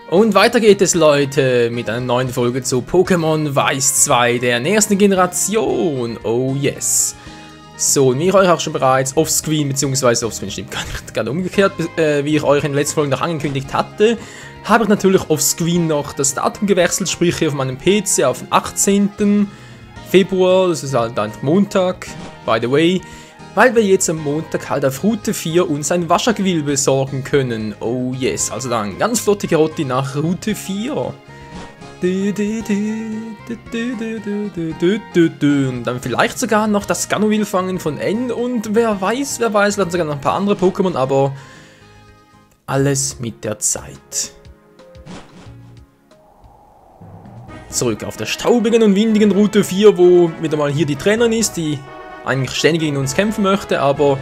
Und weiter geht es, Leute, mit einer neuen Folge zu Pokémon Weiß 2 der nächsten Generation. Oh yes. So, und wie ich euch auch schon bereits offscreen, beziehungsweise offscreen stimmt gar nicht, gerade umgekehrt, wie ich euch in den letzten Folgen noch angekündigt hatte, habe ich natürlich offscreen noch das Datum gewechselt, sprich hier auf meinem PC auf den 18. Februar, das ist halt einfach Montag, by the way, weil wir jetzt am Montag halt auf Route 4 uns ein Wascherquill besorgen können. Oh yes, also dann ganz flotte Karotte nach Route 4. Und dann vielleicht sogar noch das Ganovil fangen von N und wer weiß, wir hatten sogar noch ein paar andere Pokémon, aber alles mit der Zeit. Zurück auf der staubigen und windigen Route 4, wo wieder mal hier die Trainerin ist, die eigentlich ständig gegen uns kämpfen möchte, aber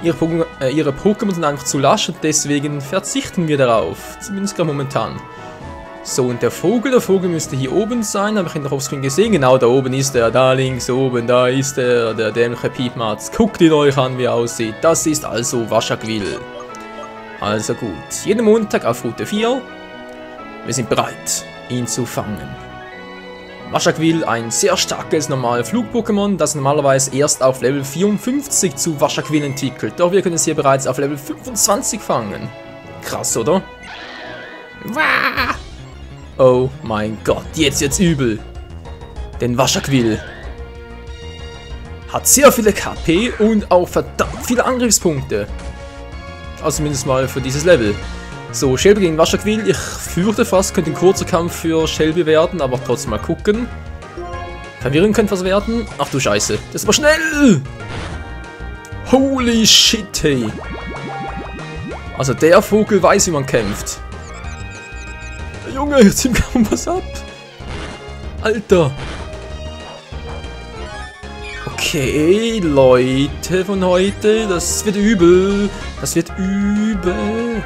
ihre Pokémon sind einfach zu lasch und deswegen verzichten wir darauf, zumindest gerade momentan. So, und der Vogel müsste hier oben sein, habe ich ihn noch aufs Screen gesehen, genau da oben ist er, da links oben, da ist er, der dämliche Piepmatz. Guckt ihn euch an, wie er aussieht, das ist also Wascherquill. Also gut, jeden Montag auf Route 4, wir sind bereit, ihn zu fangen. Wascherquill, ein sehr starkes normales Flug-Pokémon, das normalerweise erst auf Level 54 zu Wascherquill entwickelt. Doch wir können es hier bereits auf Level 25 fangen. Krass, oder? Oh mein Gott, jetzt übel. Denn Wascherquill hat sehr viele KP und auch verdammt viele Angriffspunkte. Also zumindest mal für dieses Level. So, Shelby gegen Wascherquill. Ich fürchte fast, könnte ein kurzer Kampf für Shelby werden, aber trotzdem mal gucken. Verwirrung könnte was werden. Ach du Scheiße, das war schnell! Holy shit, hey! Also der Vogel weiß, wie man kämpft. Junge, jetzt ihm kaum was ab! Alter! Okay, Leute von heute, das wird übel. Das wird übel.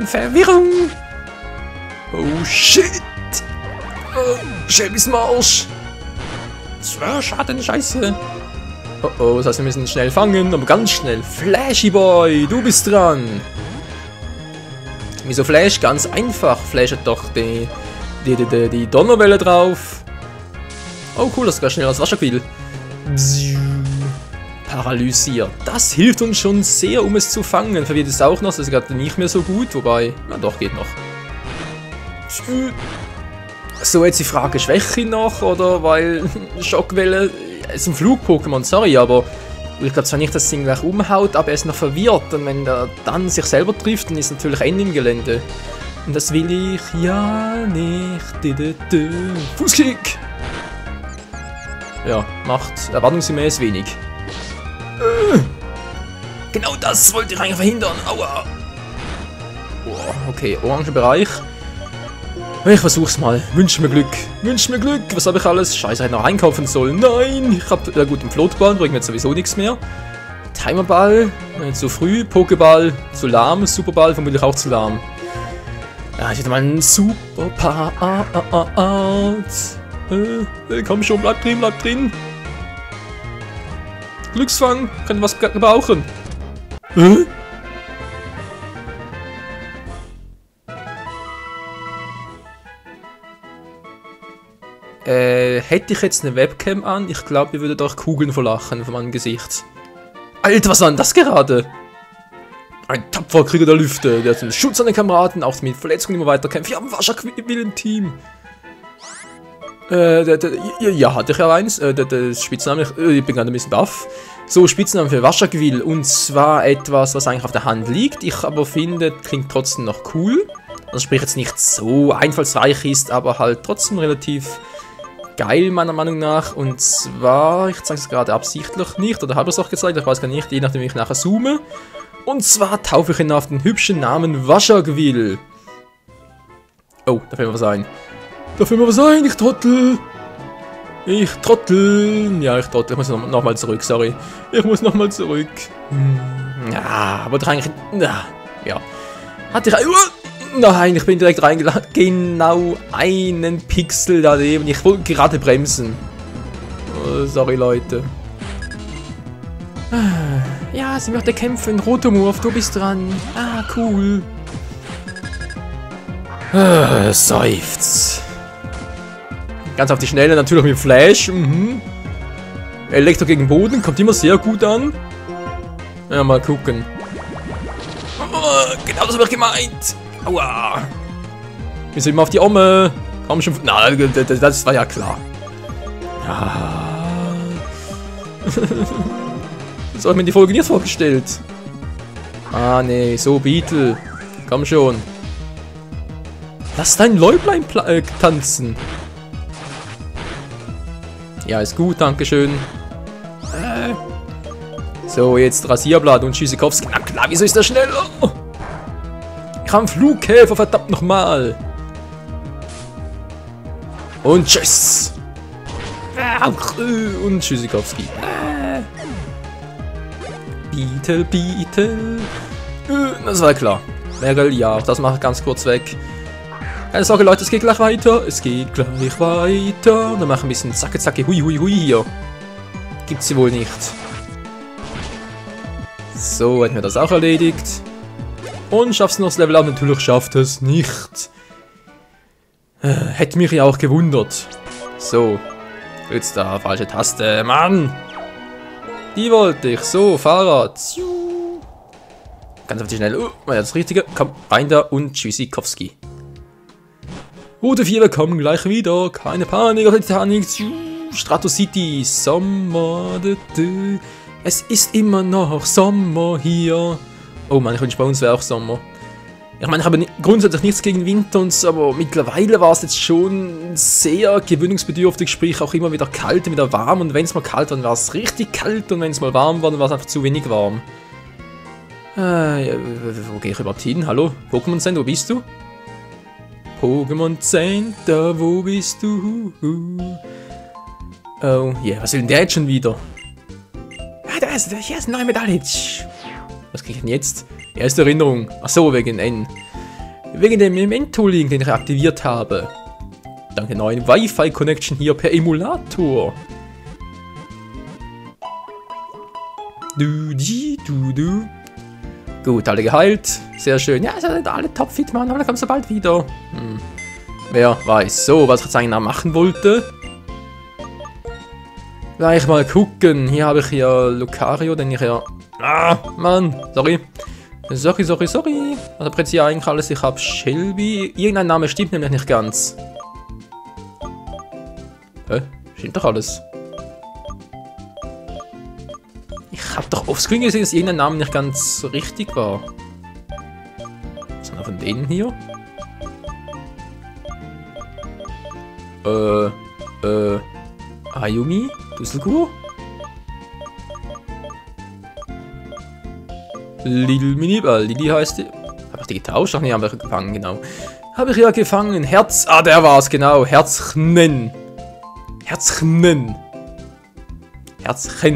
Verwirrung. Oh shit. Oh, Shelbys Marsch. Das war schade, Scheiße. Oh, das heißt, wir müssen schnell fangen, aber ganz schnell. Flashy Boy, du bist dran. Wieso Flash? Ganz einfach. Flash hat doch die Donnerwelle drauf. Oh cool, das ist ganz schnell als Wascherquill. Paralysiert. Das hilft uns schon sehr, um es zu fangen. Verwirrt es auch noch, das ist gerade nicht mehr so gut, wobei, na doch, geht noch. So, jetzt die Frage, Schwäche noch, oder? Weil Schockwelle ist ein Flug-Pokémon, sorry, aber ich glaube zwar nicht, dass es ihn gleich umhaut, aber er ist noch verwirrt. Und wenn er dann sich selber trifft, dann ist natürlich Ende im Gelände. Und das will ich ja nicht. Fußkick! Ja, macht erwartungsgemäß wenig. Genau das wollte ich eigentlich verhindern. Aua. Oh, okay, orange Bereich. Ich versuch's mal. Wünsch mir Glück. Wünsch mir Glück. Was habe ich alles? Scheiße, hätte noch einkaufen sollen. Nein, ich hab... Ja gut, im Floatball bringt mir jetzt sowieso nichts mehr. Timerball. Zu früh. Pokéball. Zu lahm. Superball. Vermutlich auch zu lahm. Ja, ich hätte mal einen Superpart. Komm schon, bleib drin, bleib drin. Glücksfang, könnte was gebrauchen. Hätte ich jetzt eine Webcam an, ich glaube, ihr würdet euch Kugeln verlachen von meinem Gesicht. Alter, was war denn das gerade? Ein tapferer Krieger der Lüfte, der zum Schutz an den Kameraden, auch mit Verletzungen immer weiter kämpft. Wir haben Wascherquill im Team. Ja, hatte ich ja eins. Der Spitzname, ich bin gerade ein bisschen baff. So, Spitzname für Wascherquill. Und zwar etwas, was eigentlich auf der Hand liegt. Ich aber finde, klingt trotzdem noch cool. Also sprich jetzt nicht so einfallsreich ist, aber halt trotzdem relativ geil, meiner Meinung nach. Und zwar, ich zeige es gerade absichtlich nicht, oder habe es auch gezeigt, ich weiß gar nicht, je nachdem, wie ich nachher zoome. Und zwar taufe ich ihn auf den hübschen Namen Wascherquill. Oh, da fällt mir was ein. Da fällt mir was ein, ich Trottel. Ich Trottel. Ja, ich Trottel. Ich muss nochmal zurück, sorry. Ich muss nochmal zurück. Ja, aber eigentlich... Ja. Hatte ich... Nein, ich bin direkt reingeladen. Genau einen Pixel daneben. Ich wollte gerade bremsen. Oh, sorry, Leute. Ja, sie möchte kämpfen. Rotomorph, du bist dran. Ah, cool. Seufz. Ganz auf die Schnelle natürlich mit Flash. Elektro gegen Boden, kommt immer sehr gut an. Ja, mal gucken. Oh, genau das habe ich gemeint. Aua. Wir sind immer auf die Omme. Komm schon. Na, das war ja klar. Ja. So habe ich mir die Folge nicht vorgestellt. Ah, nee, so Beetle. Komm schon. Lass dein Läublein tanzen. Ja, ist gut, dankeschön. So, jetzt Rasierblatt und Tschüssikowski. Na klar, wieso ist der schneller? Ich habe einen Flughäfer, verdammt nochmal. Und tschüss. Und Tschüssikowski. Beetle. Das war klar. Meryl, ja, das mache ich ganz kurz weg. Keine Sorge, Leute, es geht gleich weiter. Es geht gleich weiter. Und dann machen wir ein bisschen Zacke, hui hier. Gibt's sie wohl nicht. So, hätten wir das auch erledigt. Und schaffst du noch das Level up? Natürlich schafft es nicht. Hätte mich ja auch gewundert. So. Jetzt da, falsche Taste. Mann! Die wollte ich. So, Fahrrad. Ganz auf die Schnelle. War ja das Richtige. Komm, rein da und Tschüssikowski. Route 4, wir kommen gleich wieder. Keine Panik auf der Titanic. Strato City. Sommer. Es ist immer noch Sommer hier. Oh Mann, ich wünsche, bei uns wäre auch Sommer. Ich meine, ich habe grundsätzlich nichts gegen Winter und so, aber mittlerweile war es jetzt schon sehr gewöhnungsbedürftig, sprich auch immer wieder kalt, wieder warm. Und wenn es mal kalt war, dann war es richtig kalt und wenn es mal warm war, dann war es einfach zu wenig warm. Ja, wo gehe ich überhaupt hin? Hallo? Pokémon Center, wo bist du? Pokémon Center, wo bist du? Oh, ja, was will denn der jetzt schon wieder? Hier ist eine neue Medaille. Was kriege ich denn jetzt? Erste Erinnerung. Achso, wegen N. Wegen dem Memento-Link, den ich aktiviert habe. Danke neuen Wi-Fi-Connection hier per Emulator. Du. Gut, alle geheilt. Sehr schön. Ja, sind alle topfit, Mann. Aber dann kommst du bald wieder. Wer weiß. So, was ich jetzt eigentlich noch machen wollte. Gleich mal gucken. Hier habe ich ja Lucario, den ich ja... Ah, Mann. Sorry. Was habe jetzt hier eigentlich alles? Ich habe Shelby. Irgendein Name stimmt nämlich nicht ganz. Hä? Stimmt doch alles. Ich habe doch offscreen gesehen, dass irgendein Name nicht ganz richtig war. Was ist denn von denen hier? Ayumi? Dusselgur? Lili heißt die. Habe ich die getauscht? Ach nee, haben wir gefangen, genau. Habe ich ja gefangen. Herz. Ah, der war's, genau. Herzchen,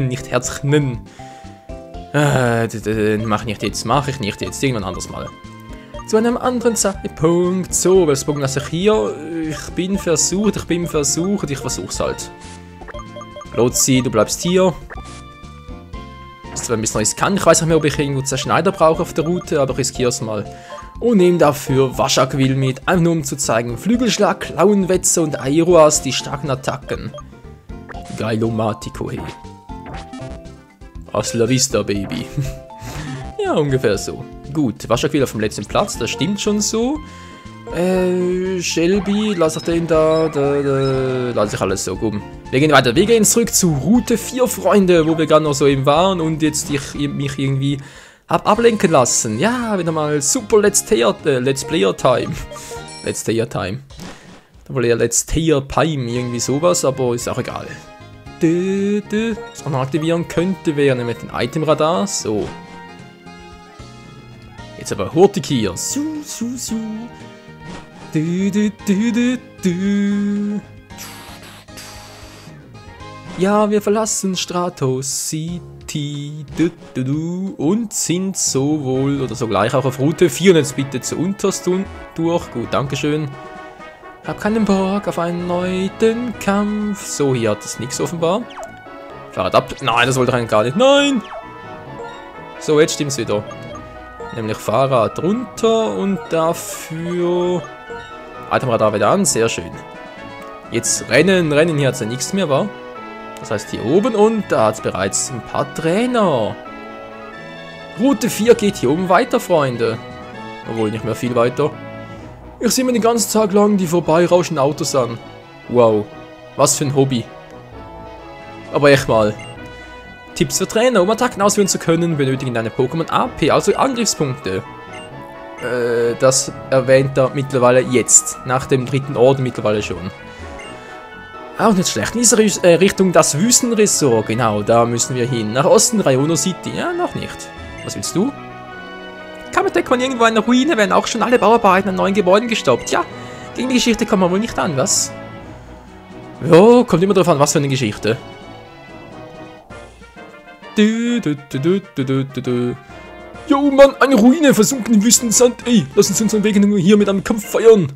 nicht Herzchen. Mach ich nicht jetzt. Irgendwann anders mal. Zu einem anderen Zeitpunkt. So, was Bogen lasse ich hier? Ich versuch's halt. Lotzi, du bleibst hier. Das wäre ein bisschen riskant. Ich weiß nicht mehr, ob ich irgendwo Zerschneider brauche auf der Route, aber ich riskiere es mal. Und nehme dafür Waschaquil mit, einfach nur um zu zeigen. Flügelschlag, Klauenwetze und Airoas, die starken Attacken. Geilomatico, hey. Hasta la vista, Baby. Ja, ungefähr so. Gut, Waschaquil auf dem letzten Platz, das stimmt schon so. Shelby, lass ich den da, lass ich alles so rum. Wir gehen weiter, wir gehen zurück zu Route 4, Freunde, wo wir gerade noch so eben waren und jetzt mich irgendwie hab ablenken lassen. Ja, wieder mal super Let's Player Time. Da war ja Let's Player Time, irgendwie sowas, aber ist auch egal. Was man aktivieren könnte, wäre nämlich den Itemradar, so. Jetzt aber hurtig hier. Ja, wir verlassen Strato City und sind sowohl oder sogleich auch auf Route 4 und jetzt bitte zu unterst durch. Gut, dankeschön. Hab keinen Bock auf einen erneuten Kampf. So, hier hat es nichts offenbar. Fahrrad ab. Nein, das wollte ich eigentlich gar nicht. Nein! So, jetzt stimmt's wieder. Nämlich Fahrrad runter und dafür... Itemradar wieder an, sehr schön. Jetzt rennen, hier hat es ja nichts mehr, wa? Das heißt hier oben und da hat es bereits ein paar Trainer. Route 4 geht hier oben weiter, Freunde. Obwohl, nicht mehr viel weiter. Ich sehe mir den ganzen Tag lang die vorbeirauschenden Autos an. Wow, was für ein Hobby. Aber echt mal. Tipps für Trainer, um Attacken ausführen zu können, benötigen deine Pokémon AP, also Angriffspunkte. Das erwähnt er mittlerweile jetzt, nach dem 3. Orden mittlerweile schon. Auch nicht schlecht. In dieser Richtung das Wüstenresort, genau, da müssen wir hin. Nach Osten, Raiono City, ja, noch nicht. Was willst du? Kam entdeckt man irgendwo eine Ruine, werden auch schon alle Bauarbeiten an neuen Gebäuden gestoppt. Ja, gegen die Geschichte kommt man wohl nicht an, was? Jo, kommt immer drauf an, was für eine Geschichte. Jo, Mann, eine Ruine, versunken im Wüstensand. Ey, lass uns unseren Weg nur hier mit einem Kampf feiern.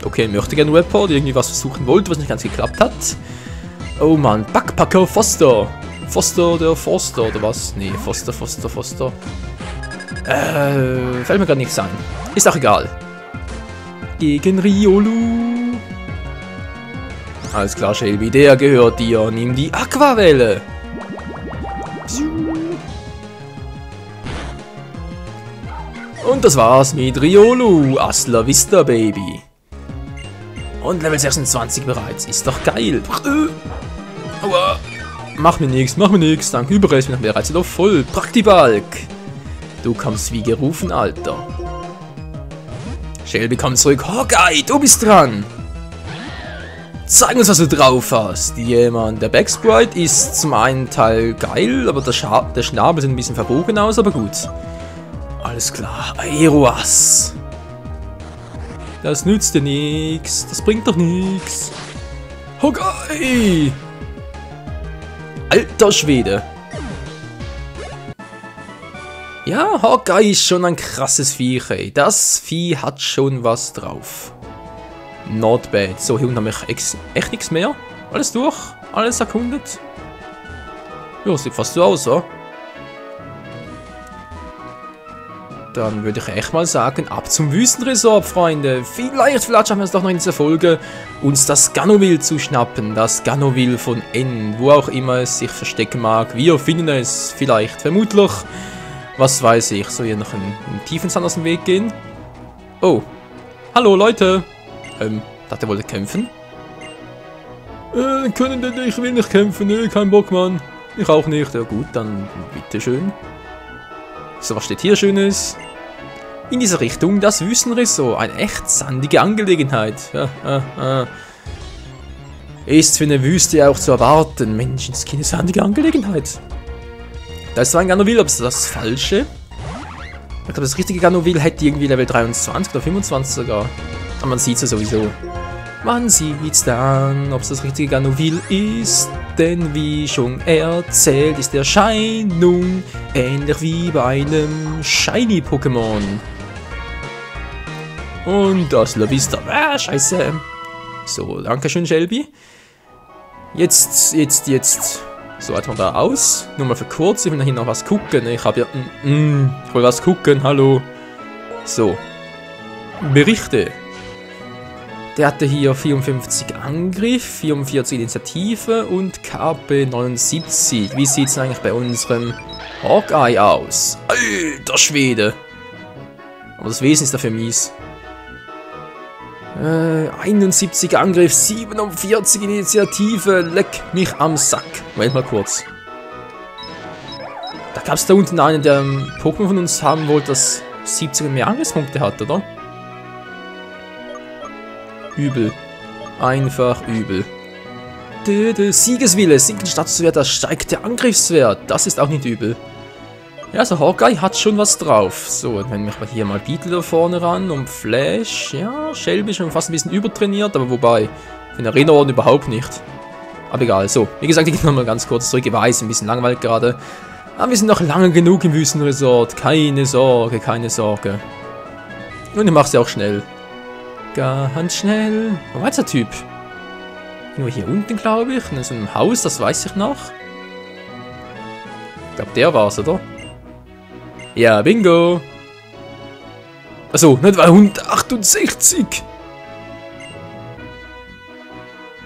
Okay, möchte gerne Report, irgendwie was versuchen wollte, was nicht ganz geklappt hat. Oh Mann, Backpacker Foster. Foster der Forster, oder was? Nee, Foster. Fällt mir gerade nichts ein. Ist auch egal. Gegen Riolu. Alles klar, Shelby, der gehört dir. Nimm die Aquavelle. Und das war's mit Riolu. Hasta la vista, Baby. Und Level 26 bereits. Ist doch geil. Aua. Mach mir nix. Danke, überrest mich bereits wieder voll. Praktibalk. Du kommst wie gerufen, Alter. Shelby, komm zurück. Hawkeye, du bist dran. Zeig uns, was du drauf hast. Der Backsprite ist zum einen Teil geil, aber der Schnabel sieht ein bisschen verbogen aus, aber gut. Alles klar. Aeroas. Das nützt dir nichts. Das bringt doch nichts. Hawkeye! Alter Schwede. Ja, Hawkeye ist schon ein krasses Viech, ey. Das Vieh hat schon was drauf. Not bad. So, hier unten habe ich echt nichts mehr. Alles durch. Alles erkundet. Ja, sieht fast so aus, oder? Dann würde ich echt mal sagen, ab zum Wüstenresort, Freunde. Vielleicht schaffen wir es doch noch in dieser Folge, uns das Ganoville zu schnappen. Das Ganoville von N, wo auch immer es sich verstecken mag. Wir finden es vielleicht, vermutlich. Was weiß ich, soll hier noch einen tiefen Sand aus dem Weg gehen? Oh, hallo Leute. Dachte, ihr wolltet kämpfen? Ich will nicht kämpfen, nee, kein Bock, Mann. Ich auch nicht. Ja gut, dann bitteschön. So, was steht hier Schönes? In dieser Richtung das Wüstenresort. Eine echt sandige Angelegenheit. Ist für eine Wüste auch zu erwarten. Mensch, das ist keine sandige Angelegenheit. Da ist so ein Ganoville, aber ist das falsche? Ich glaube, das richtige Ganoville hätte irgendwie Level 23 oder 25 sogar. Aber man sieht es ja sowieso. Man sieht's dann, ob es das richtige Ganoville ist. Denn wie schon erzählt, ist die Erscheinung ähnlich wie bei einem Shiny-Pokémon. Und das La Vista. Ah, scheiße. So, danke schön, Shelby. Jetzt. So, hat man da aus. Nur mal für kurz, ich will hier noch was gucken. Ich habe ja... ich will was gucken, hallo. So. Berichte. Der hatte hier 54 Angriff, 44 Initiative und KP 79. Wie sieht es eigentlich bei unserem Hawkeye aus? Alter Schwede! Aber das Wesen ist dafür mies. 71 Angriff, 47 Initiative. Leck mich am Sack. Moment mal kurz. Da gab es da unten einen, der Pokémon von uns haben wollte, das 70 mehr Angriffspunkte hat, oder? Übel. Einfach übel. Siegeswille. Sinken Statuswert, das steigt der Angriffswert. Das ist auch nicht übel. Ja, also Hawkeye hat schon was drauf. So, wenn wir hier mal Beetle da vorne ran und Flash. Ja, Shelby schon fast ein bisschen übertrainiert, aber wobei, für den Arena-Orden überhaupt nicht. Aber egal, so. Wie gesagt, ich gehe nochmal ganz kurz zurück. Ich weiß, ein bisschen langweilig gerade. Aber wir sind noch lange genug im Wüstenresort. Keine Sorge, keine Sorge. Und ich mach's ja auch schnell. Ganz schnell. Wo war jetzt der Typ? Nur hier unten, glaube ich. In so einem Haus, das weiß ich noch. Ich glaube, der war's, oder? Ja, bingo. Achso, nicht 168.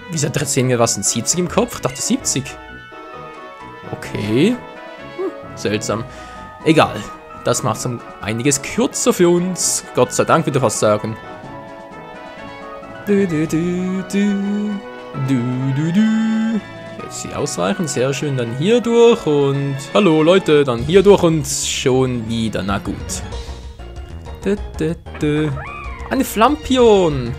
Wieso hat er jetzt irgendwie was, ein 70 im Kopf? Ich dachte 70. Okay. Seltsam. Egal. Das macht es um einiges kürzer für uns. Gott sei Dank, würde ich fast sagen. Jetzt hier ausweichen, sehr schön, dann hier durch und hallo Leute, dann hier durch und schon wieder, na gut. Ein Flampion.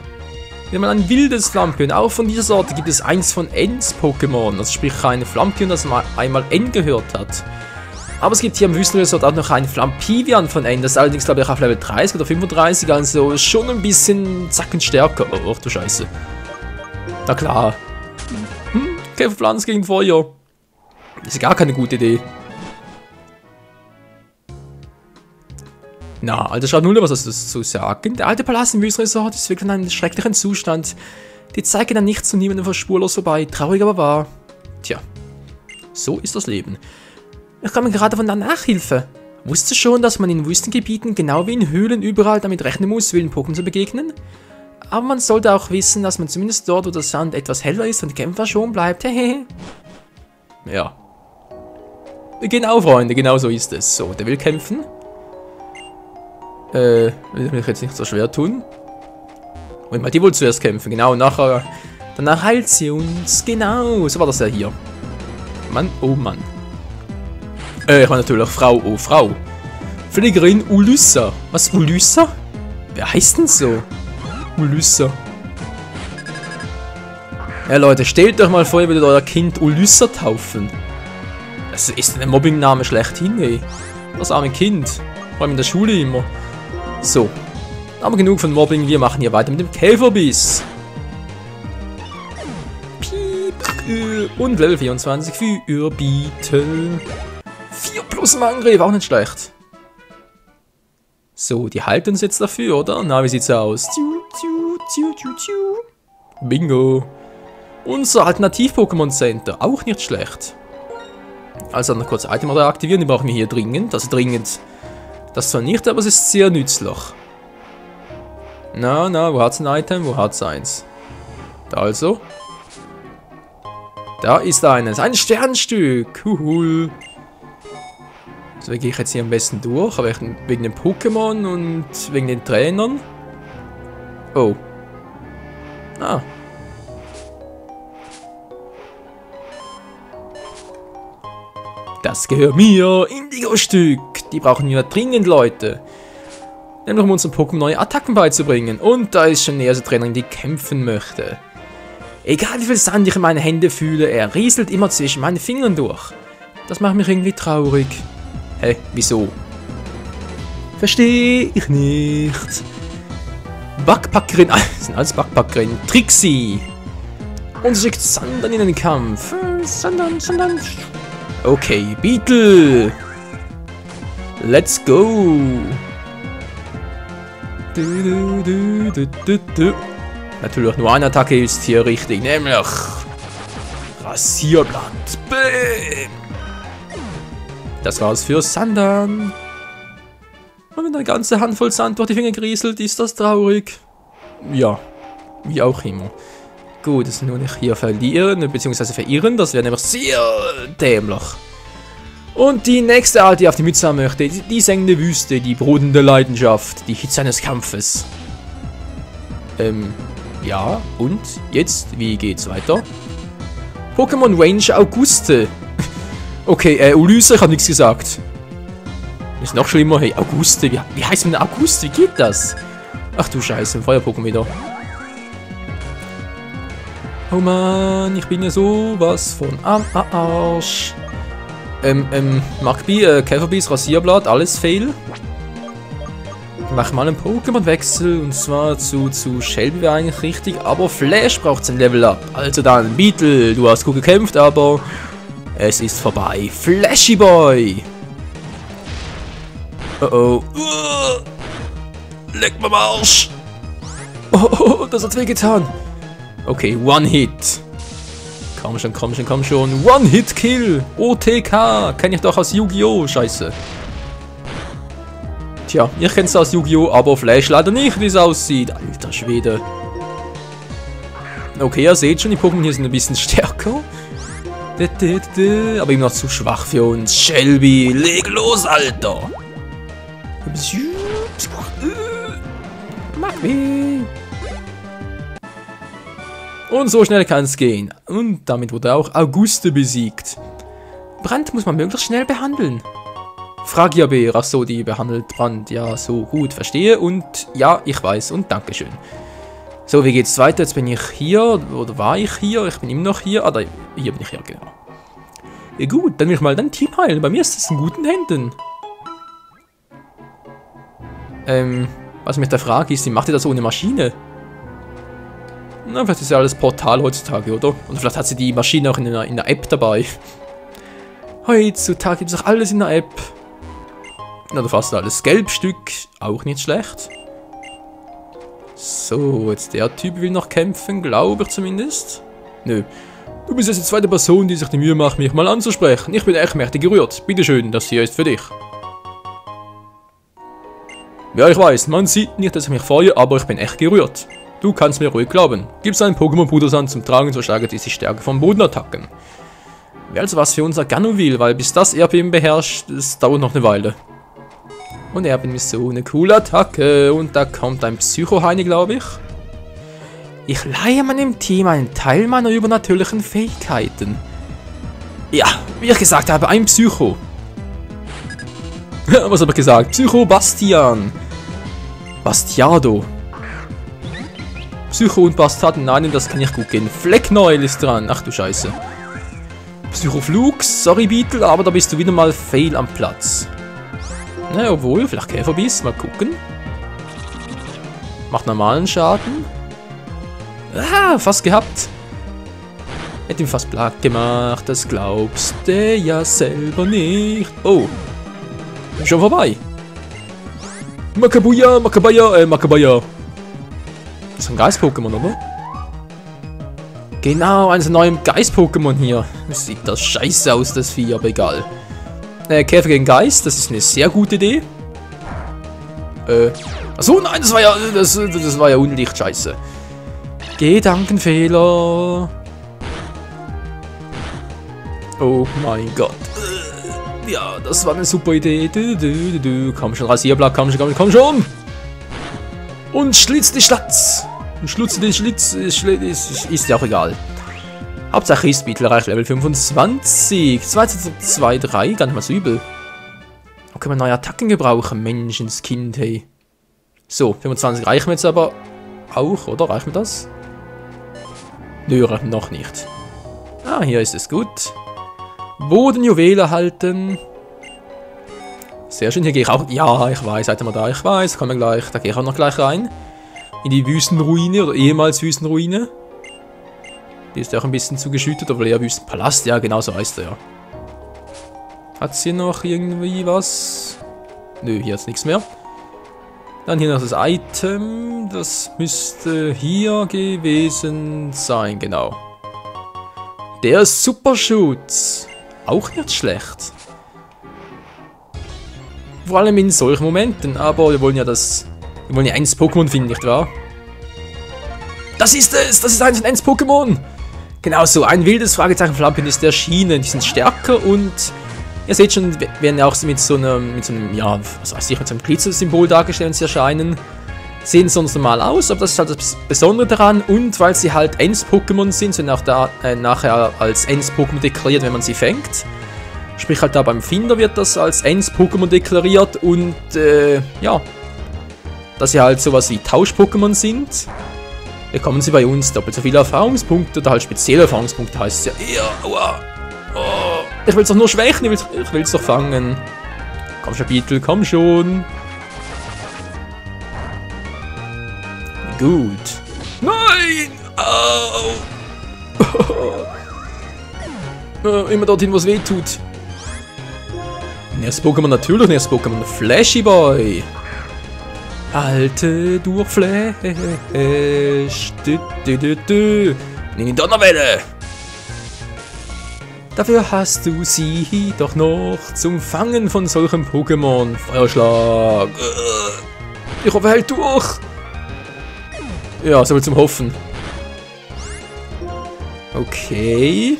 Wir haben ein wildes Flampion, auch von dieser Sorte gibt es eins von Ends Pokémon, also sprich ein Flampion, das einmal N gehört hat. Aber es gibt hier im Wüstenresort auch noch einen Flampivian von N, das ist allerdings glaube ich auf Level 30 oder 35, also schon ein bisschen zackend stärker. Oh, du Scheiße. Na klar. Käferpflanze gegen Feuer. Das ist gar keine gute Idee. Na, alter Schranulle, was hast du zu sagen? Der alte Palast im Wüstenresort ist wirklich in einem schrecklichen Zustand. Die Zeit geht dann nicht zu niemandem spurlos vorbei. Traurig aber wahr. Tja, so ist das Leben. Ich komme gerade von der Nachhilfe. Wusstest du schon, dass man in Wüstengebieten genau wie in Höhlen überall damit rechnen muss, wilden Pokémon zu begegnen? Aber man sollte auch wissen, dass man zumindest dort, wo der Sand etwas heller ist und Kämpfer schon bleibt. Hehehe. Ja. Genau, Freunde, genau so ist es. So, der will kämpfen. Will ich mich jetzt nicht so schwer tun. Wollen wir die wohl zuerst kämpfen? Genau, nachher. Danach heilt sie uns. Genau, so war das ja hier. Mann, oh Mann. Ich meine natürlich Frau, oh Frau. Pflegerin Ulyssa. Was, Ulyssa? Wer heißt denn so? Ulyssa. Ja Leute, stellt euch mal vor, ihr würdet euer Kind Ulyssa taufen. Das ist ein Mobbing-Name schlechthin, ey. Das arme Kind. Vor allem in der Schule immer. So. Aber genug von Mobbing, wir machen hier weiter mit dem Käferbiss. Piep. Und Level 24 für Beetle. 4 plus im Angriff, auch nicht schlecht. So, die halten uns jetzt dafür, oder? Na, wie sieht's aus? Bingo. Unser Alternativ-Pokémon Center, auch nicht schlecht. Also noch kurz Item aktivieren, die brauchen wir hier dringend. Also dringend. Das zwar nicht, aber es ist sehr nützlich. Na, wo hat's ein Item? Wo hat's eins? Da also. Da ist eines. Ein Sternstück. Huhul. So gehe ich jetzt hier am besten durch, aber wegen den Pokémon und wegen den Trainern. Oh. Ah. Das gehört mir. Indigo-Stück. Die brauchen wir dringend, Leute. Nämlich um unseren Pokémon neue Attacken beizubringen. Und da ist schon eine erste Trainerin, die kämpfen möchte. Egal wie viel Sand ich in meine Hände fühle, er rieselt immer zwischen meinen Fingern durch. Das macht mich irgendwie traurig. Hä, wieso? Verstehe ich nicht. Backpackerin, sind alles Backpackerin. Trixie. Und sie schickt Sandan in den Kampf. Sandan. Okay, Beetle. Let's go. Natürlich nur eine Attacke ist hier richtig, nämlich Rasierblatt. Bäm. Das war's für Sandan. Und wenn eine ganze Handvoll Sand durch die Finger grieselt, ist das traurig. Ja, wie auch immer. Gut, das nur nicht hier verlieren, bzw. verirren, das wäre nämlich sehr dämlich. Und die nächste Art, die auf die Mütze haben möchte, die sengende Wüste, die brodende Leidenschaft, die Hitze eines Kampfes. Ja, und jetzt, wie geht's weiter? Pokémon Range Auguste. Okay, Ulyssa, ich habe nichts gesagt. Ist noch schlimmer, hey, Auguste, wie heißt man Auguste, wie geht das? Ach du Scheiße, ein Feuer-Pokémon wieder. Oh Mann, ich bin ja sowas von am Arsch. Mark B, Käferbiss, Rasierblatt, alles fail. Mach mal einen Pokémon-Wechsel und zwar zu Shelby wäre eigentlich richtig, aber Flash braucht ein Level Up. Also dann, Beetle, du hast gut gekämpft, aber es ist vorbei. Flashy Boy! Oh. Leck mir am Arsch! Oh, das hat wehgetan. Okay, One-Hit. Komm schon. One-Hit-Kill. OTK. Kenn ich doch aus Yu-Gi-Oh! Scheiße. Tja, ihr kennt es aus Yu-Gi-Oh!, aber Flash leider nicht, wie es aussieht. Alter Schwede. Okay, ihr seht schon, die Pokémon hier sind ein bisschen stärker. Aber immer noch zu schwach für uns. Shelby, leg los, Alter! Mach weh! Und so schnell kann es gehen. Und damit wurde auch Auguste besiegt. Brand muss man möglichst schnell behandeln. Fragiabeer, ach so, die behandelt Brand. Ja, so, gut, verstehe. Und ja, ich weiß und Dankeschön. So, wie geht's weiter? Jetzt bin ich hier. Oder war ich hier? Ich bin immer noch hier. Ah, da, hier bin ich ja, genau. Ja, gut, dann will ich mal dein Team heilen. Bei mir ist es in guten Händen. Was ich mich da frage, ist, wie macht ihr das ohne Maschine? Na, vielleicht ist ja alles Portal heutzutage, oder? Und vielleicht hat sie die Maschine auch in der App dabei. Heutzutage gibt es auch alles in der App. Oder fast alles. Gelbstück, auch nicht schlecht. So, jetzt der Typ will noch kämpfen, glaube ich zumindest. Nö. Du bist jetzt die zweite Person, die sich die Mühe macht, mich mal anzusprechen. Ich bin echt mächtig gerührt. Bitteschön, das hier ist für dich. Ja, ich weiß, man sieht nicht, dass ich mich freue, aber ich bin echt gerührt. Du kannst mir ruhig glauben. Gib's einen Pokémon-Pudersand zum Tragen, so steigert die Stärke von Bodenattacken. Wäre also was für unser Ganovil, weil bis das Erdbeben beherrscht, das dauert noch eine Weile. Und Erdbeben ist so eine coole Attacke. Und da kommt ein Psycho-Heini, glaube ich. Ich leihe meinem Team einen Teil meiner übernatürlichen Fähigkeiten. Ja, wie ich gesagt habe, ein Psycho. Was habe ich gesagt? Psycho Bastian. Bastiado. Psycho und Bastard, nein, das kann nicht gut gehen. Flecknäuel ist dran. Ach du Scheiße. Psychoflug, sorry Beetle, aber da bist du wieder mal fehl am Platz. Na, obwohl, vielleicht Käferbiss, mal gucken. Macht normalen Schaden. Ah, fast gehabt. Hätte ihm fast platt gemacht, das glaubst du ja selber nicht. Oh. Schon vorbei. Makabuya, Makabaya, Makabaya. Das ist ein Geist-Pokémon, oder? Genau, eines neuen Geist-Pokémon hier. Sieht das scheiße aus, das Vieh, aber egal. Käfer gegen Geist, das ist eine sehr gute Idee. Achso, nein, das war ja undicht, scheiße. Gedankenfehler. Oh mein Gott. Ja, das war eine super Idee. Komm schon, Rasierblatt, komm schon. Und schlitz die Schlatz. Und schlutze den Schlitz. Ist ja auch egal. Hauptsache ist, Beetle erreicht Level 25. 2, 3, gar nicht mal so übel. Da können wir neue Attacken gebrauchen. Menschenskind, hey. So, 25 reichen wir jetzt aber auch, oder? Reicht mir das? Nö, noch nicht. Ah, hier ist es gut. Bodenjuwele halten. Sehr schön, hier gehe ich auch. Ja, ich weiß, seid ihr mal da, ich weiß, kommen wir gleich. Da gehe ich auch noch gleich rein. In die Wüstenruine oder ehemals Wüstenruine. Die ist ja auch ein bisschen zugeschüttet, aber eher Wüstenpalast, ja, genau so heißt er ja. Hat's hier noch irgendwie was? Nö, hier ist nichts mehr. Dann hier noch das Item. Das müsste hier gewesen sein, genau. Der Superschutz. Auch nicht schlecht. Vor allem in solchen Momenten. Aber wir wollen ja eins Pokémon finden, nicht wahr? Das ist es! Das ist eins Pokémon! Genau so, ein wildes Fragezeichen-Flampin ist erschienen. Die sind stärker und ihr seht schon, werden auch mit so einem, ja, was weiß ich, mit so einem Glitzer-Symbol dargestellt, wenn sie erscheinen. Sehen sonst normal aus, aber das ist halt das Besondere daran. Und weil sie halt Ends-Pokémon sind auch da nachher als Ends-Pokémon deklariert, wenn man sie fängt. Sprich halt da beim Finder wird das als Ends-Pokémon deklariert und ja, dass sie halt sowas wie Tausch-Pokémon sind, bekommen sie bei uns doppelt so viele Erfahrungspunkte oder halt spezielle Erfahrungspunkte heißt es ja. Ja, aua. Oh, ich will es doch nur schwächen, ich will es doch fangen. Komm schon, Beetle, komm schon. Gut. Nein! Au! Immer dorthin, wo es weh tut. Nächstes Pokémon natürlich, nächstes Pokémon Flashy Boy. Halte durch Flash. Nimm die Donnerwelle. Dafür hast du sie doch noch zum Fangen von solchen Pokémon. Feuerschlag. Ich hoffe, er hält durch. Ja, so viel zum Hoffen. Okay.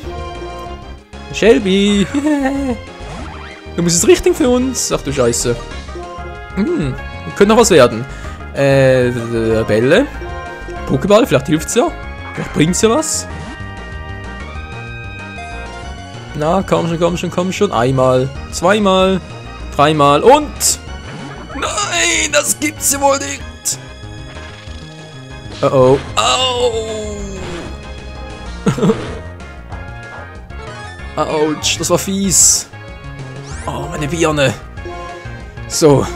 Shelby. Du musst es richten für uns. Ach du Scheiße. Könnte noch was werden. Bälle. Pokéball, vielleicht hilft's ja. Vielleicht bringt's ja was. Na, komm schon, komm schon, komm schon. Einmal, zweimal, dreimal und... Nein, das gibt's ja wohl nicht. Oh oh. Au. Autsch, das war fies. Oh, meine Birne. So.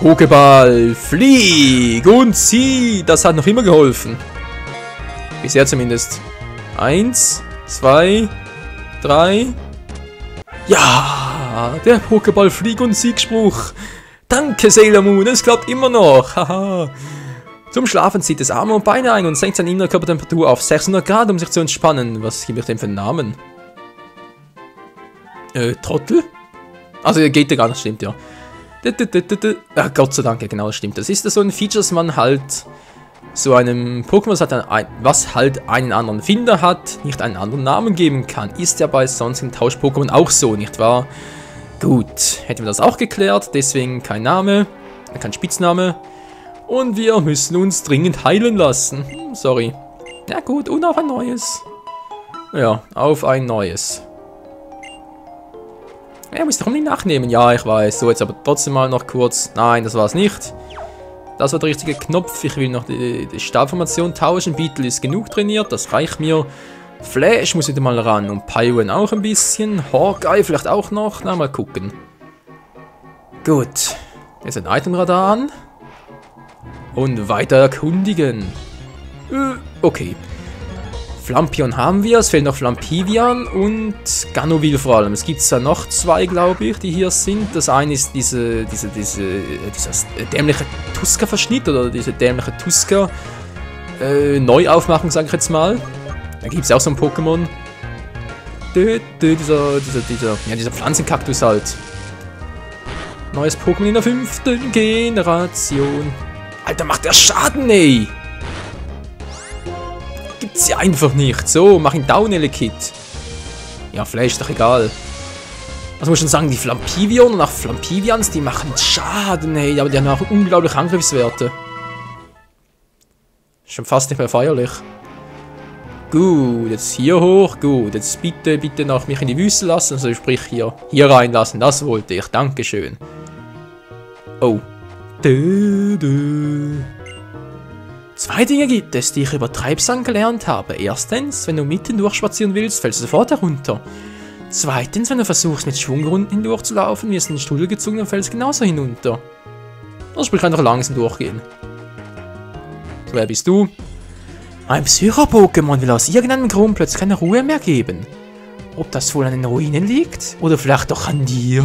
Pokéball, flieg und zieh. Das hat noch immer geholfen. Bisher zumindest. 1, 2, 3. Ja, der Pokéball Flieg- und Siegspruch. Danke, Sailor Moon, es klappt immer noch. Haha. Zum Schlafen zieht es Arme und Beine ein und senkt seine innere Körpertemperatur auf 600 Grad, um sich zu entspannen. Was gebe ich dem für einen Namen? Trottel? Also, geht ja gar nicht, stimmt ja. Ach, Gott sei Dank, ja genau, das stimmt. Das ist so ein Feature, dass man halt so einem Pokémon, was halt einen anderen Finder hat, nicht einen anderen Namen geben kann. Ist ja bei sonstigen Tausch-Pokémon auch so, nicht wahr? Gut, hätten wir das auch geklärt, deswegen kein Name, kein Spitzname. Und wir müssen uns dringend heilen lassen. Sorry. Ja gut, und auf ein neues. Ja, auf ein neues. Ja, muss doch nicht nachnehmen. Ja, ich weiß. So, jetzt aber trotzdem mal noch kurz. Nein, das war es nicht. Das war der richtige Knopf. Ich will noch die Stabformation tauschen. Beetle ist genug trainiert. Das reicht mir. Flash muss wieder mal ran. Und Pyron auch ein bisschen. Hawkeye vielleicht auch noch. Na, mal gucken. Gut. Jetzt ein Itemradar an. Und weiter erkundigen. Okay. Flampion haben wir, es fehlt noch Flampivian und Ganovil vor allem. Es gibt zwar noch zwei, glaube ich, die hier sind. Das eine ist dieser dämliche Tuska-Verschnitt oder diese dämliche Tuska Neuaufmachung, sage ich jetzt mal. Da gibt es auch so ein Pokémon. Dieser Pflanzenkaktus halt. Neues Pokémon in der 5. Generation. Alter, macht der Schaden, ey! Gibt's ja einfach nicht. So, mach ihn down, Elekid. Ja, Flash ist doch egal. Was muss ich schon sagen, die Flampivion und auch Flampivians, die machen Schaden, ey. Aber die haben auch unglaubliche Angriffswerte. Schon fast nicht mehr feierlich. Gut, jetzt hier hoch. Gut, jetzt bitte noch mich in die Wüste lassen. Also sprich hier reinlassen. Das wollte ich. Dankeschön. Oh. Zwei Dinge gibt es, die ich über Treibsand gelernt habe. Erstens, wenn du mitten durchspazieren willst, fällst du sofort herunter. Zweitens, wenn du versuchst, mit Schwungrunden hindurchzulaufen, wirst du in den Strudel gezogen und fällst genauso hinunter. Also sprich einfach langsam durchgehen. So, wer bist du? Ein Psycho-Pokémon will aus irgendeinem Grund plötzlich keine Ruhe mehr geben. Ob das wohl an den Ruinen liegt? Oder vielleicht doch an dir?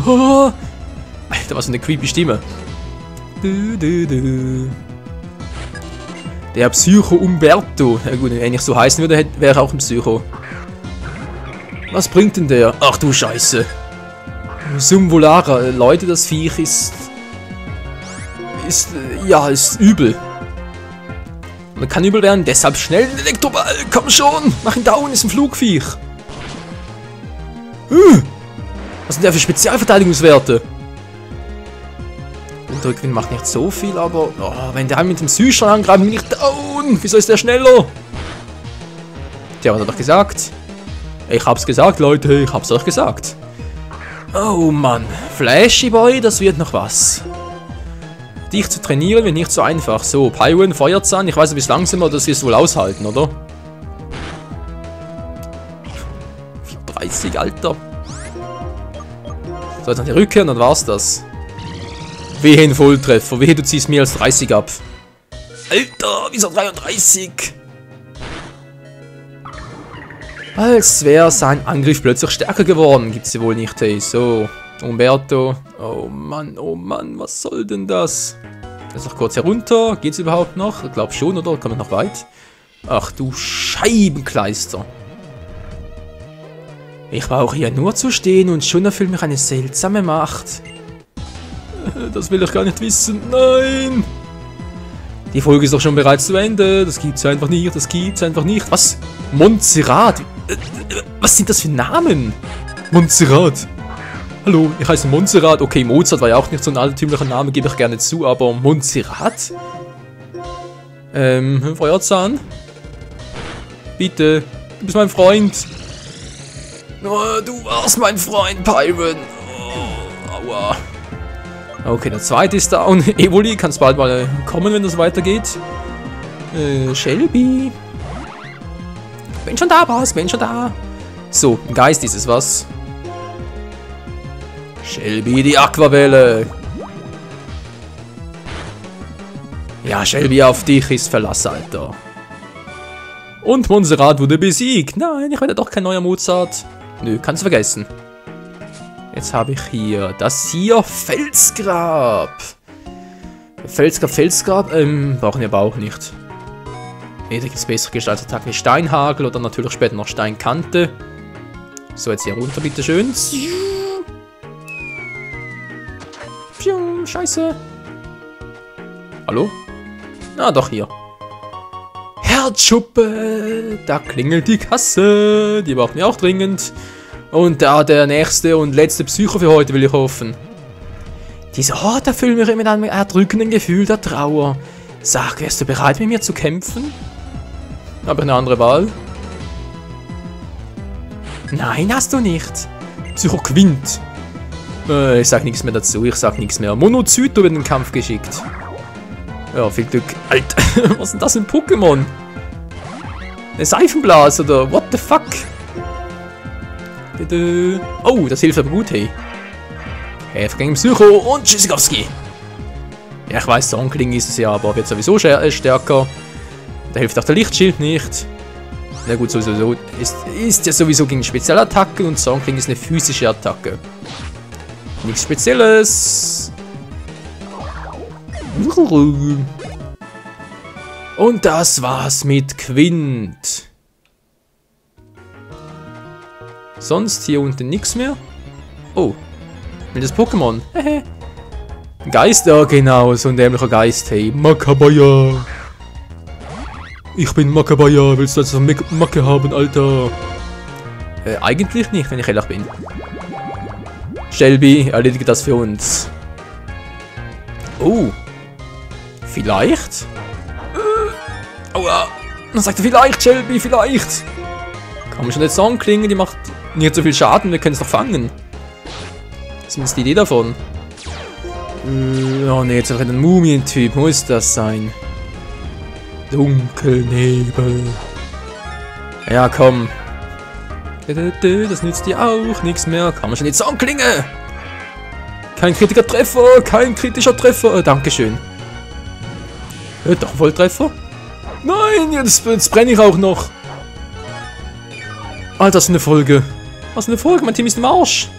Alter, was für eine creepy Stimme. Der Psycho Umberto. Ja gut, wenn ich so heißen würde, wäre er auch ein Psycho. Was bringt denn der? Ach du Scheiße. Sumvolara. Leute, das Viech ist übel. Man kann übel werden, deshalb schnell den Elektroball. Komm schon, mach ihn down, ist ein Flugviech. Was sind der für Spezialverteidigungswerte? Unterrückwind macht nicht so viel, aber wenn der mit dem Psycho angreift, bin ich down. Wieso ist der schneller? Tja, was hat er doch gesagt? Ich hab's gesagt, Leute, ich hab's euch gesagt. Oh Mann, Flashy Boy, das wird noch was. Dich zu trainieren wird nicht so einfach. So, Pyron, Feuerzahn, ich weiß, du bist langsamer, das wirst du wohl aushalten, oder? 30, Alter. So, jetzt noch die Rückkehr und dann war's das. Wehe ein Volltreffer, wehe du ziehst mehr als 30 ab. Alter, wieso 33? Als wäre sein Angriff plötzlich stärker geworden. Gibt's ja wohl nicht, hey. So, Umberto. Oh Mann, was soll denn das? Jetzt noch kurz herunter. Geht's überhaupt noch? Ich glaube schon, oder? Kommt noch weit? Ach du Scheibenkleister. Ich brauche hier nur zu stehen und schon erfüllt mich eine seltsame Macht. Das will ich gar nicht wissen. Nein! Die Folge ist doch schon bereits zu Ende. Das gibt's einfach nicht. Das gibt's einfach nicht. Was? Montserrat? Was sind das für Namen? Montserrat. Hallo, ich heiße Montserrat. Okay, Mozart war ja auch nicht so ein altertümlicher Name, gebe ich gerne zu, aber Montserrat? Feuerzahn? Bitte, du bist mein Freund. Oh, du warst mein Freund, Pyron. Oh, aua. Okay, der zweite ist down. Evoli, kannst bald mal kommen, wenn das weitergeht. Shelby. Bin schon da, Boss, bin schon da. So, ein Geist ist es, was? Shelby, die Aquavelle. Ja, Shelby, auf dich ist Verlass, Alter. Und Montserrat wurde besiegt. Nein, ich werde doch kein neuer Mozart. Nö, kannst du vergessen. Jetzt habe ich hier das hier Felsgrab. Felsgrab, brauchen wir aber auch nicht. Ne, da gibt es bessere Gestaltsattacken wie Steinhagel oder natürlich später noch Steinkante. So, jetzt hier runter, bitteschön. Scheiße. Hallo? Ah, doch hier. Herzschuppe. Da klingelt die Kasse. Die brauchen wir auch dringend. Und da der nächste und letzte Psycho für heute, will ich hoffen. Dieser Ort erfüllt mich mit einem erdrückenden Gefühl der Trauer. Sag, wärst du bereit, mit mir zu kämpfen? Habe ich eine andere Wahl? Nein, hast du nicht. Psycho gewinnt. Ich sag nichts mehr dazu, ich sag nichts mehr. Monozyto wird in den Kampf geschickt. Ja, viel Glück. Alter, was ist denn das für ein Pokémon? Eine Seifenblase oder what the fuck? Oh, das hilft aber gut, hey. Käfer gegen Psycho und Tschüssikowski. Ja, ich weiß, Songkling ist es ja, aber wird sowieso stärker. Da hilft auch der Lichtschild nicht. Na gut, sowieso ist ja sowieso gegen Spezialattacken und Songkling ist eine physische Attacke. Nichts Spezielles. Und das war's mit Quint. Sonst hier unten nichts mehr. Oh, das Pokémon. Geist, ja genau, so ein dämlicher Geist. Hey, Makabaya. Ich bin Makabaya. Willst du jetzt eine Macke haben, Alter? Eigentlich nicht, wenn ich ehrlich bin. Shelby, erledige das für uns. Oh. Vielleicht? Aua. Dann sagt er vielleicht, Shelby, vielleicht. Kann man schon nicht Song klingen, die macht nicht so viel Schaden, wir können es doch fangen. Was ist die Idee davon? Oh ne, jetzt einfach ein Mumientyp, muss das sein. Dunkelnebel. Ja, komm. Das nützt dir auch nichts mehr. Kann man schon nicht Song klingen. Kein kritischer Treffer, kein kritischer Treffer. Dankeschön. Doch, Volltreffer? Nein, jetzt brenne ich auch noch. Alter, das ist eine Folge. Was ist eine Folge? Mein Team ist im Arsch.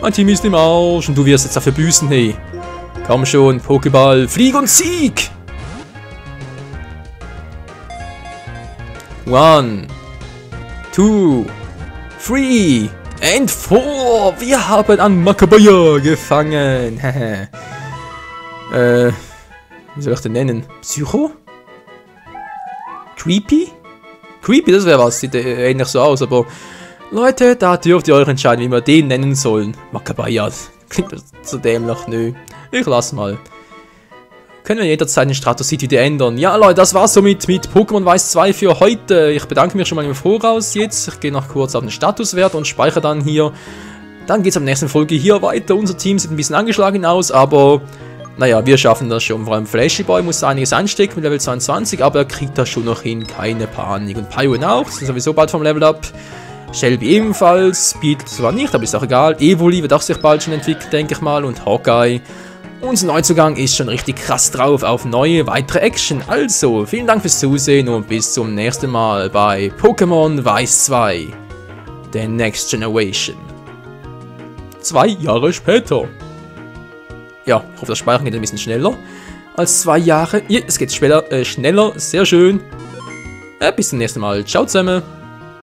Mein Team ist im Arsch. Und du wirst jetzt dafür büßen, hey. Komm schon, Pokéball. Flieg und Sieg! 1, 2, 3 and 4. Wir haben an Makabaya gefangen. Wie soll ich den nennen? Psycho? Creepy? Creepy, das wäre was. Sieht ähnlich so aus, aber... Leute, da dürft ihr euch entscheiden, wie wir den nennen sollen. Makabaya. Klingt so dämlich. Nö. Ich lass mal. Können wir jederzeit den Status wieder ändern. Ja, Leute, das war's somit mit Pokémon Weiß 2 für heute. Ich bedanke mich schon mal im Voraus jetzt. Ich gehe noch kurz auf den Statuswert und speichere dann hier. Dann geht's am nächsten Folge hier weiter. Unser Team sieht ein bisschen angeschlagen aus, aber... Naja, wir schaffen das schon. Vor allem Flashy Boy muss einiges einstecken mit Level 22, aber er kriegt das schon noch hin. Keine Panik. Und Pyron auch. Sind sowieso bald vom Level Up. Shelby ebenfalls. Speed zwar nicht, aber ist auch egal. Evoli wird auch sich bald schon entwickelt, denke ich mal. Und Hawkeye. Unser Neuzugang ist schon richtig krass drauf auf neue, weitere Action. Also, vielen Dank fürs Zusehen und bis zum nächsten Mal bei Pokémon Weiß 2. The Next Generation. 2 Jahre später. Ja, ich hoffe, das Speichern geht ein bisschen schneller als 2 Jahre. Ja, es geht schneller, sehr schön. Bis zum nächsten Mal. Ciao zusammen.